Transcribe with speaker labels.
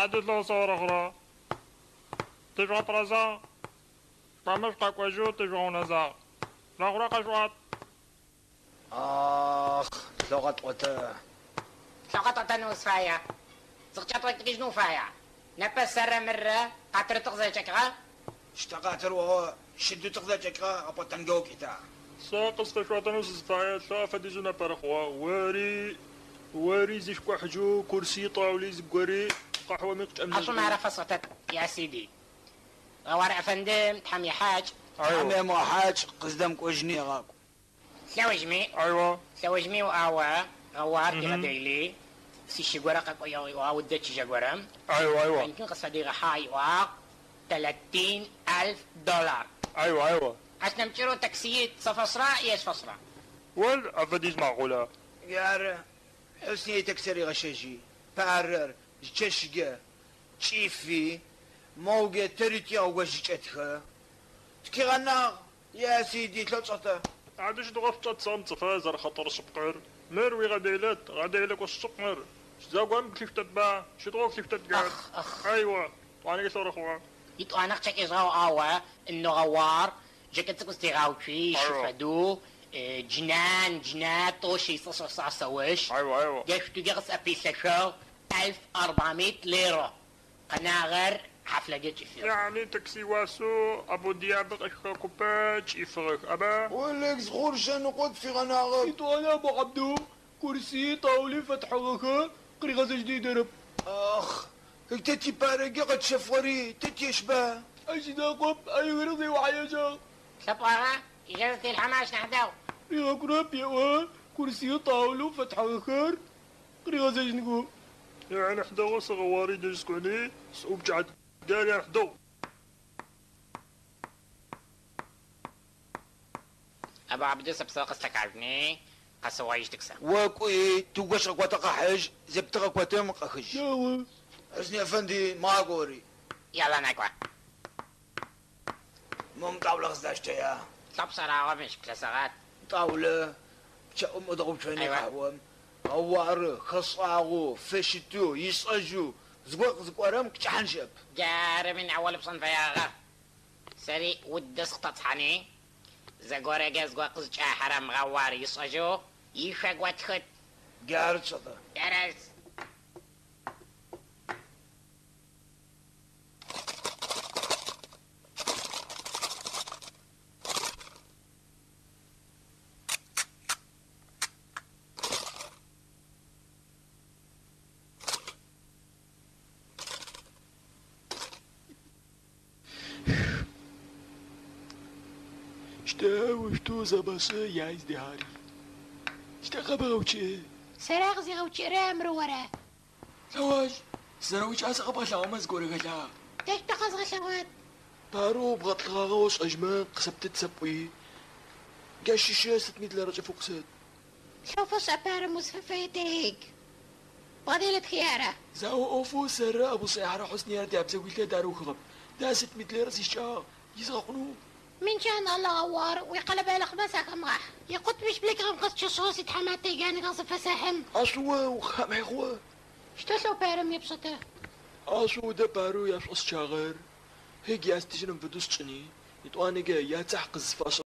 Speaker 1: Адэ лӏо сэрэхъурэ. Тыжъугъэпэрэзагъ. Шъукӏуамэ шъукъэкӏожьэу тыжъугъэунэзагъ. Рэхъурэ къэшъуӏуат.
Speaker 2: Ах, лӏо къэтӏотэ.
Speaker 3: Лӏо къэтӏотэнэу сыфая. Зыкъыкӏэтӏотыкӏыжьынэу уфая? Непэ сэрэ мыррэ къатыры тыкъызэкӏэкӏыгъа?
Speaker 2: Щтэ къатыр о щыдэу тыкъызэкӏэкӏыгъа къэпӏотэнгэ укӏыта?
Speaker 1: Сэ къысфэшъуӏотэнэу сызыфае лӏо афэдизэу нэпэрыхъугъэ. Ори, ори зишкӏохьыджэу курси طاولي зыгори къахьуэми
Speaker 3: Ашъум
Speaker 1: къыкӏэмынэжьыгъэу.
Speaker 3: ары фэсӏотэт, я сиди. Гъэуар ӏэфэндым, Тхьэм ихьакӏ.
Speaker 2: Тхьэм
Speaker 1: Айуа.
Speaker 2: емыгъэхьакӏ, къыздэмкӏожьыни егъакӏу.
Speaker 3: Лъэужми,
Speaker 1: Айуа.
Speaker 3: лъэужми уӏауэ, гъэуар
Speaker 1: Мгм.
Speaker 3: тигъэдейли, сищы горэ къэкӏоигъ иӏуагъ, удэ чыжьэ горэм.
Speaker 1: Айуа, айуа.
Speaker 3: Банкым къысфэдигъэхьагъ иӏуагъ, 30,000 доллар.
Speaker 1: Айуа, айуа.
Speaker 3: Ащ нэмыкӏырэу таксиит сэфэсра ешъфэсра.
Speaker 1: Уэл афэдиз макъула.
Speaker 2: Ары, Хьусни таксир игъэщэжьи, парэр, чэщгэ, кӏифи, моугэ тэрити аугъэжьыкӏэтхэ. Тыкигъэнагъ, я сиди лъэцӏэтэ.
Speaker 1: Адэ щыдгъэфцӏэт сом цӏыфэ зэрэхъэтӏэр шъыпкъэр. Мыр уигъэделэт, гъэделэкӏо шъыпкъ мыр. Зэгуэм клифтэтба, щыдгъо клифтэт гад.
Speaker 3: Ах, ах.
Speaker 1: Айуа. Тӏуанэкӏэ лъэрэхъугъэ.
Speaker 3: Итӏуанэ къычӏэкӏыжьыгъэу ауэ, инно гъэуар, джэкӏэ цӏыкӏу зытегъэуцуи,
Speaker 1: Айуа.
Speaker 3: щыфэду, джынан, джынатӏо, щисӏэ сосасэуш.
Speaker 1: Айуа, айуа.
Speaker 3: Джэшъутугэ къысӏэпилъэшъугъ 1400 лирэ. Къэнагъэр хьафлэкӏэ кӏифыгъ.
Speaker 1: يعني такси واسو ابو دياب قشخ كوباج يفرخ ابا
Speaker 2: ولك زغور شنقود في غناغب.
Speaker 4: إطوانا أبو عبدو كرسي طاولي فتحوخ قريغة جديدة رب.
Speaker 2: اخ، تتي بارقي قد شفوري، تتي يشبه.
Speaker 4: أجداقب أي رضي وعيجا.
Speaker 3: سبغة إجازة الحماش نحدو.
Speaker 4: يا كرب يا وا، كرسي طاولو فتحوخ قريغة جديدة.
Speaker 1: يعني حدا صغواري دجسكوني سوب جعد دار يعني حدو.
Speaker 3: أبو عبدو سبسوق استكعبني قصوايش تكسر.
Speaker 2: وكوي توقش قوة قحج زبت قوة مقخج.
Speaker 4: يا
Speaker 2: حسني أفندي ما قوري.
Speaker 3: يلا نقوى.
Speaker 2: مم طاولة غزاشتها يا.
Speaker 3: طب صراحة مش كلاسات.
Speaker 2: طاولة شأم أضرب شوية
Speaker 3: أيوة.
Speaker 2: قهوة. غوار خصاغو فشتو يسأجو زقوق زقوارم كتحنشب.
Speaker 3: جار من أول بصن فياغا. سري ودس تطحني. زقورة جاز قزج حرام غوار يسأجو يشق وتخت.
Speaker 2: جار تصدق.
Speaker 3: درس.
Speaker 4: وشتو زباسة يا ازدهاري. اشتغل بغوشي.
Speaker 5: سراغ زي غوشي رامر ورا.
Speaker 4: زواج. سراويش عايز أبغى لعمز قولي غلا.
Speaker 5: تاش تقص غشوات.
Speaker 4: بارو بغات الغاوش أجمع قسبت تسبوي. قاش شيشة 600 ليرة فوق سد.
Speaker 5: شوف أبار مصففيتك. بغدي لتخيارة.
Speaker 4: زاو أوفو سر أبو سيحرة حسني أردي أبزوي لا دارو خضب. دا 600 ليرة زيشا يزغقنو.
Speaker 5: من شان الله غوار ويقلب على خمسة خمرح يقط مش بلك غمقص شصوص يتحماتي جاني غصف فساحم.
Speaker 4: أصوى وخام حخوة.
Speaker 5: شتو بارم يبسطه؟
Speaker 4: أصو دا بارو يا شص شاغر. هيك يا استجنم فدوس شني. يتواني جا يا تحقز فاش